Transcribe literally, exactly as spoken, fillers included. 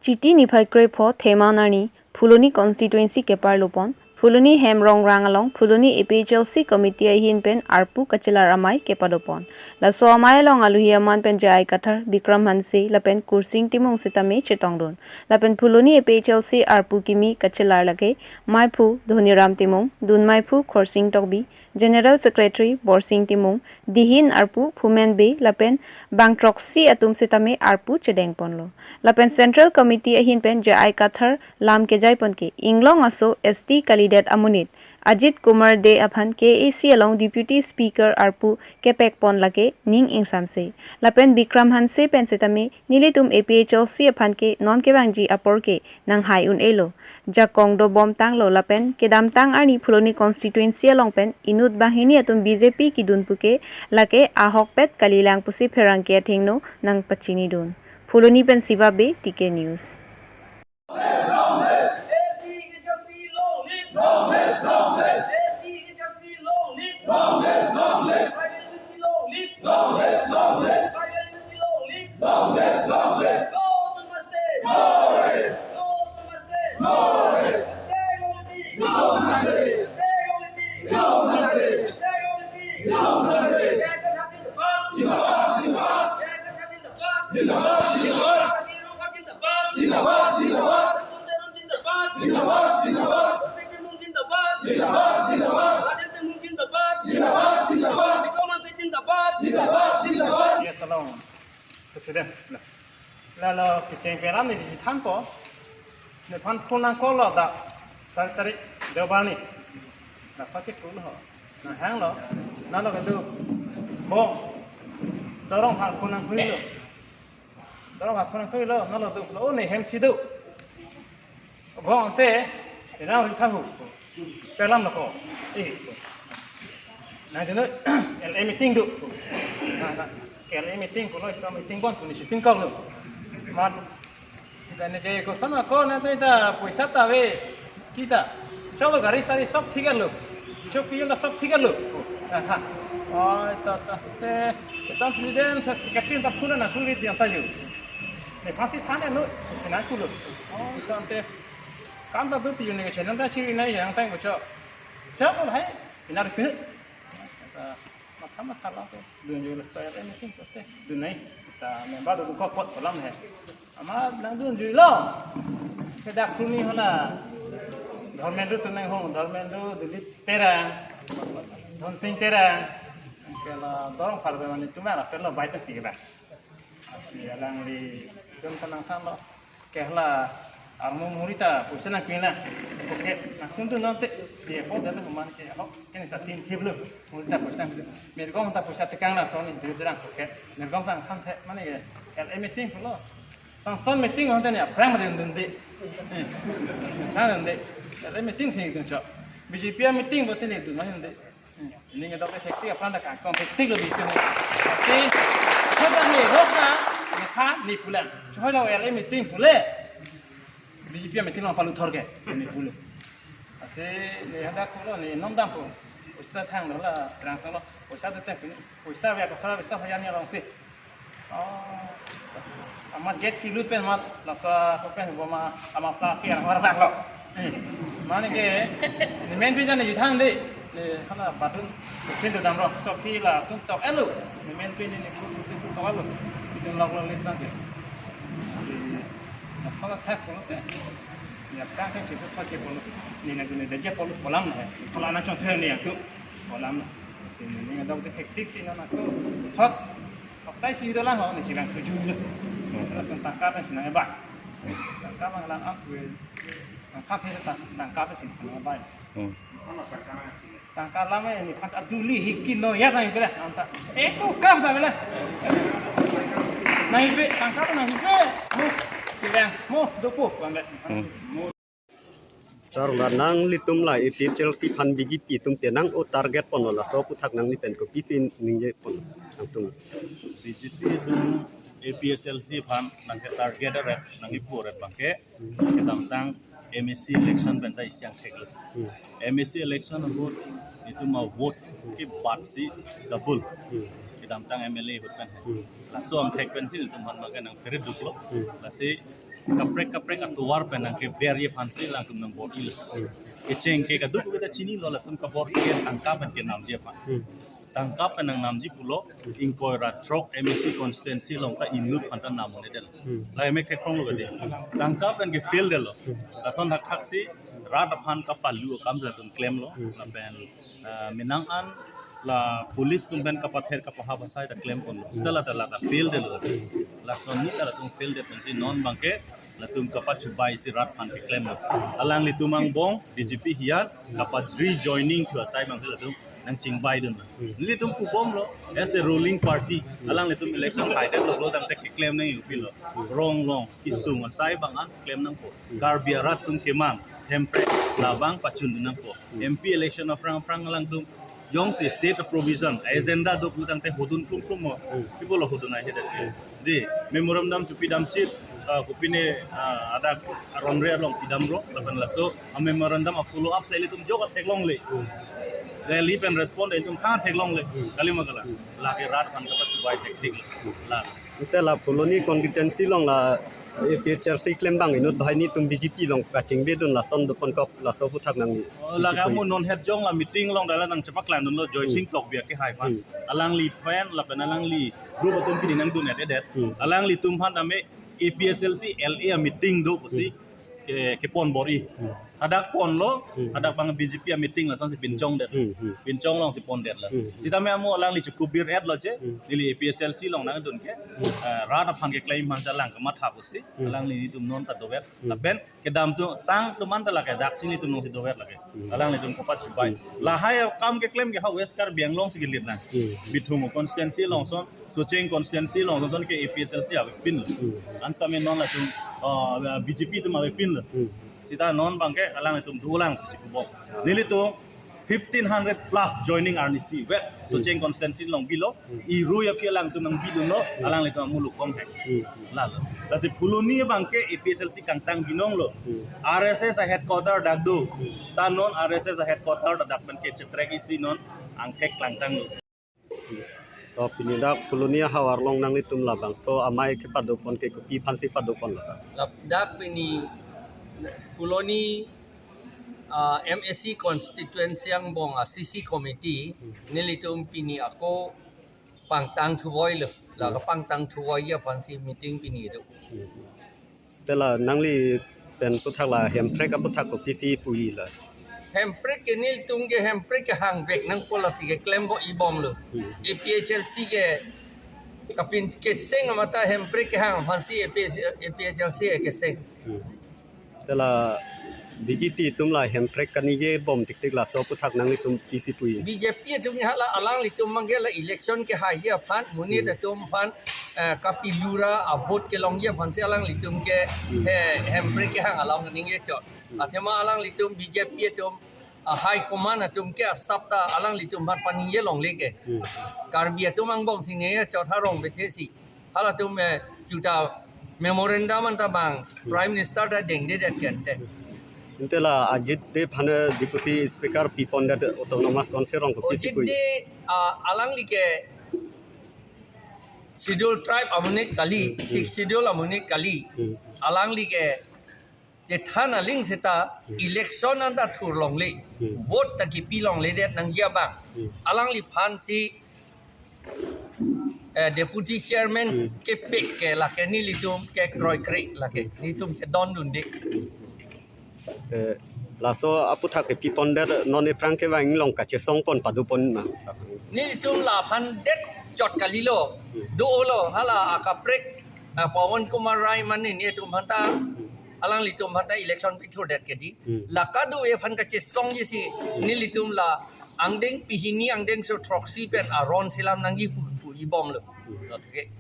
Chiti niphai krepho Themaon arni Phuloni constituency keparlopon, Phuloni hem rongrang along Phuloni A P H L C committee ahin pen arpu kachelar amei kepadopon. Laso amei along alohi aman pen J I Kathar, Bikram Hanse lapen Kursing Timung sitame chetongdun. Lapen Phuloni A P H L C arpu kimi kachelar lake Maiphu Dhoniram Timung, Dun Maiphu Khorsing Tokbi, General Secretary Borsing Timung, Dihin arpu Phumen Bey lapen bang throksi atum sitame arpu chedengponlo. Lapen Central Committee ahin pen J I Kathar lam kejaiponke inglong aso S T kalidet amonit Ajit Kumar Dey aphan K A A C along Deputy Speaker arpu kepekpon lake ning ingsamse. Lapen Bikram Hanse pen sitame nelitum A P H L C aphan ke non kevangji apor ke nanghai un-elo. Jakong dobom tanglo lapen kedamtang arni Phuloni constituency along pen inut banghini atum B J P kidun puke lake ahokpet kalilang pusi pherangke athengno nangpachinidun. Phuloni pen Siva Bey, T K News. Yes, along. President. Lalo kecheng peram ni di thanpo. Nephan phone nangkoklo dak sar tarik Deobar ni. Na soche kulo ho. Nanghanglo. Nalo kedo. Bo. Dorong ha phone nangkoklo. Dorong ha phone nangkoklo. Nalo do. O ne hem si do. Bong te, ina ring thahu. Pelam nako. Eh. Na jeno L A meeting do. Na, na. L A meeting ko lo, ito meeting bon puni shooting kok lo. Mat. Kita ne ke ko sama ko na to ita poisa ta ave. Kita. Chalo gari sari sob thik lo. Chok ki na sob thik lo. Na tha. Oh, ita ta. Te, ita president sa secretary ta phone nangkoklo dia ta yo. Ne phasi than no. Sina kulo. Oh, ita te. Kam ta do ti ne channel ta chiri nai yang tang ko cho. Cho ko hai, pinar ke. Ta matha matha la ke. Dun jo le ta re ni kin ko te. Dun nai. Ta member do ko pot kolam hai. Ama nangdun juilo. Ke dak kuni hala. Dharmendra tu nanghong, Dharmendra, Dilip Terang, Dhonsing Terang. Ke la dorong par mane tu mara pelo baita si ba. Asi alangli dun kanang thanlo. Ke hala armu muri ta poisa nangpina. Oke, nangtum tu nonte. Dia po dala human ke ho. Kene ta tin thip lo. Muri ta poisa nangpina. Mergong ta poisa tekang la son itu terang. Oke. Mergong tang than the mane ke. L A meeting lo. Sanson meeting hon tane aphrang ma dun de. Eh. Na dun de. L A meeting sing dun cho. B J P meeting bo tene dun ma dun de. Ning dok hektik aphan ta kangkong hektik lo bitum. Tapi, kota ni rok na, ni kha, ni pulang. Choi lo L A meeting pule. B J P meeting lo palu thor ke, ni pule. Asi, ni hada kulo, ni nom dam ko. Poisa thang lo la, transfer lo. Poisa de teng pini. Poisa ya kasara bisa hoyan ya long si. Oh. Amat gate kilut pen mat lasa ko pen bo ma ama pla pi arang arang lo. Hmm. Mane ke ni men pi jane jithang de. Ni hana badun tin do dam ro. So pi la tum tok elo. Ni men pi ni ni ku tin tok elo. Tin lok lo list nang ke. Si na sala thak ko te. Ni ap tang ke si tu thak ke ko. Ni na ni de je ko kolam na. Kolam na chong the ni yang tu. Kolam na. Si ni ni dok de hektik si na na ko. Thot. Oktai si dolang ho ni si lang tujuh lo. Tangka pen si nang eba. Tangka bang lang akwe. Tangka pen si tang-, tangka pen si nang eba. Hmm. Tangka lam eh ni phat aduli hiki no ya kami pela anta. Eh tu kam sa pela. Nang ibe tangka tu nang ibe. Mo. Silang mo dopo pambe. Hmm. Sir, la nanglitum la A P H L C aphan B J P atum penang o target ponlo laso aphuthak nangli pen kopisi ningje pon nangtum. B J P atum A P H L C aphan nangke target aret nangkipu aret abangke kedamtang M A C election pen ta isi angthek lo. Hmm. M A C election ahut itum a vote kebatsi double. Hmm. Kedamtang M L A ahut pen. Hmm. Laso angthek pensi itum aphan abangke nangphere duklo. Hmm. Lasi kaprek kaprek atovar pen nangkeberji aphansi alangtum nangbor-ilo. Kecheng ke kadokave ta chinilo, latum kabor-i ke tangka pen kenamji aphan. Tangka pen nangnamji pulo, ingkoi ra throk M A C constituency along ta inut aphan ta nam un-edetlo. La emek theklonglo kadi. Tangka pen ke-fail detlo. Lason thakthaksi rat aphan kapalu akam latum klemlo. Lapen, ah, menang an la police atum pen kapather kapahap asai ta klemponlo. Seta la ta la ta-fail detlo. Lason ni ta latum fail det pensi non abangke latum kapachubai si rat aphan keklemlo. Alanglitum angbong B J P hiyan kapa-rejoining thu asai abangke latum nangchingbai dun. Nelitum pubomlo, as a ruling party, alanglitum election haidetlo pulo tangte keklem nangji pilo. Rong along kesung asai abang an klem nangpo. Karbi arat atum kemang hemprek labang pachundun nangpo. M P election aphrang aphrang alangtum jongsi state provision agenda do pulo tangte hodun plum plum mo. People lo hodun ahedet ke. Di memorandum chepidamchit, ah, kopine, ah, adak aron re along pidamlo, lapen laso a-memorandum a-follow up si ilitum jok theklongle. Delhi pen respond ilitum than theklongle. Kali ma kalang? Lake rat aphan kapachubai thekthik la. Ante la Phuloni constituency along la A P H L C klembang inut banghini atum B J P along kachingbe dun lason doponkok, laso aphuthak nangli. Oh, lake amu non het jong la meeting along dala nangchepaklang dunlo Joysing Tokbi akehai aphan. Alangli pen lapen alangli group atum pini nangdun-edet. Alanglitum aphan tame A P H L C L A a-meeting do pusi ke, kepon bor-i. Hadak ponlo, hadak abang B J P a-meeting lasonsi pinchongdet. Pinchong alongsi pondetlo. Sitame amu alangli chukubir-etlo je, neli A P H L C along nangdun ke, eh, rat aphan keklem aphansi alang kamatha pusi, alangli nelitum non ta dover. Lapen kedam atum tang atum an ta lake, daksi nelitum alongsi dover lake. Alanglitum kapachubai. Lahai akam keklem ke ha West Karbi Anglong si kelir nang. Bithung constituency along son, Socheng constituency along son ke A P H L C avepinlo. An sitame non latum, ah, B J P atum avepinlo. Seta non abangke alanglitum dolang si chikubom. Nelitum fifteen hundred plus joining arnisi vet Socheng constituency along bilo, irui aphi alangtum nangbi dunlo, alanglitum amuluk kom he. Lalo. Lasi Phuloni abangke A P H L C kangtang binonglo. R S S a-headquarter dak do. Ta non R S S a-headquarter ta dak pen ke chetrek isi non angthek klangtanglo. To pini dak Phuloni ahavar along nanglitum labangso amei kepadopon ke kopi aphansi padoponlo, sir? Lap-, dak pini Phuloni, ah, M A C constituency angbong a-C C committee, nelitum pini ako pangtang thuvoilo, la kapangtang thuvoiji aphansi meeting pini do. Te la nangli pen aphuthak la hemprek aphuthak kopisi puji la? Hemprek ke nelitum ke hemprek kehang vek nangpo, lasi keklem bo-i bomlo. A P H L C ke kapin keseng amata hemprek kehang aphansi A P H, A P H L C keseng. Te la B J P atum la hemprek kaningje bom tiktik, laso aphuthak nanglitum pisi puji? B J P atum hala alanglitum abangke la election kehai aphan, monit atum aphan, eh, kapilura a-vote kelongji aphansi alanglitum ke, eh, hemprek kehang along kaningje chot. Athema alanglitum B J P atum, ah, high command atum ke asap ta alanglitum aphan paningje longle ke. Karbi atum angbong si ningje chot, ha Rong Bethe si. Halatum, eh, juta memorandum anta bang Prime Minister ta dengdedet ke ante. Ante la Ajit Dey aphan Deputy Speaker pipondet Autonomous Council along kopisi puji? Ajit Dey, ah, alangli ke Schedule Tribe amonit kali, Sixth Schedule amonit kali. Alangli ke chethan aling seta election anta thur longle, vote ta kipi longledet nangji abang. Alangliphansi, eh, Deputy Chairman kepik ke lake nelitum kekroikre lake, nelitum chedondunde. Eh, laso aphuthak ke pipondet non aphrang kevang along kachesongpon padopon ma? Nelitum laphan det chot kalilo, do-olo, hala akaprek, ah, Pawan Kumar Rai mane nelitum aphanta, alanglitum aphanta election pithurdet ke di. La kadokave aphan kachesongji si, nelitum la angdeng pehini angdengso throksi pen aron selam nangji pu, pu-i bomlo. Lo theke.